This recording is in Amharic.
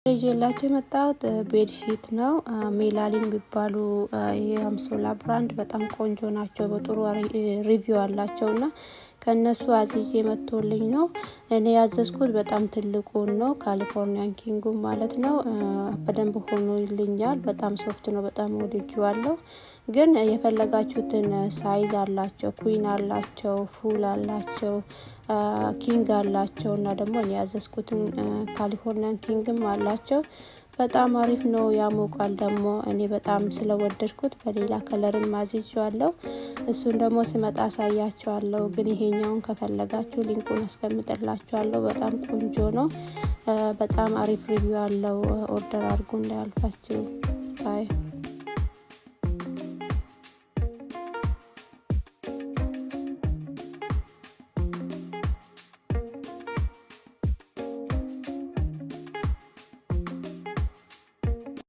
ይዤላችሁ የመጣሁት bedsheet ነው። ሜላሊን የሚባሉ የአምሶላ brand በጣም ቆንጆ ናቸው። በጥሩ review አላቸው እና ከእነሱ አዝዤ መጥቶልኝ ነው። እኔ ያዘዝኩት በጣም ትልቁን ነው፣ Californian king ኡ ማለት ነው። በደንብ ሆኖልኛል። በጣም soft ነው። በጣም ወድጄዋለሁ። ግን የፈለጋችሁትን size አላቸው። Queen አላቸው፣ full አላቸው፣ king አላቸው እና ደግሞ እኔ ያዘዝኩትን Californian king ም አላቸው። በጣም አሪፍ ነው። ያሞቃል ደግሞ። እኔ በጣም ስለወደድኩት በሌላ color ም አዝዤዋለሁ። እሱን ደግሞ ስመጣ አሳያችኋለሁ። ግን ይሄኛውን ከፈለጋችሁ link ኡን አስቀምጥላችኋለሁ። በጣም ቆንጆ ነው። በጣም አሪፍ review አለው። Order አድርጉ እንዳያልፋችሁ። Bye.